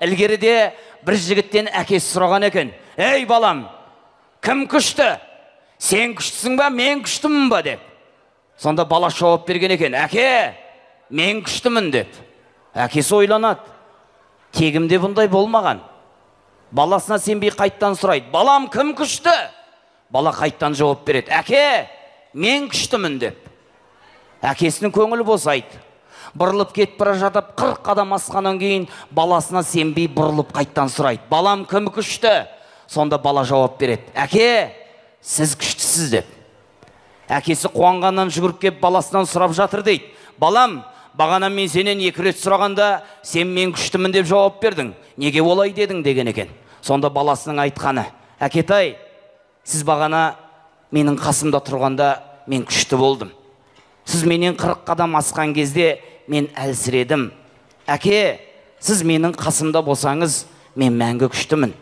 Ілгеріде бір жігіттен әкесі сұраған екен. Ей балам, кім күшті? Сен күштісің ба, мен күштімін ба деп. Сонда бала жауап берген екен. Әке, мен күштімін деп. Әкесі ойланады. Тегімде бұндай болмаған. Баласына сенбей қайттан сұрайды. Балам, кім күшті? Бала қайттан жауап береді. Әке, мен күштімін деп. Әкесінің көңілі босайды. Бұрылып кетіп бара жатып, 40 қадам асқаннан кейін баласына сенбей бұрылып қайттан сұрайды. Балам, кім күшті? Сонда бала жауап береді. Әке, сіз күштісіз деп. Әкесі қуанғаннан жүгіріп кеп баласынан сұрап жатыр дейді. Балам, бағана мен сенен 2 рет сұрағанда сен мен күштімін деп жауап бердің. Неге олай дедің деген екен. Сонда баласының айтқаны: Әкетай, сіз бағана менің қасымда тұрғанда мен күшті болдым. Сіз менен 40 қадам асқан кезде мен әлсіредім. Әке, сіз менің қасымда болсаңыз, мен мәңгі күштімін.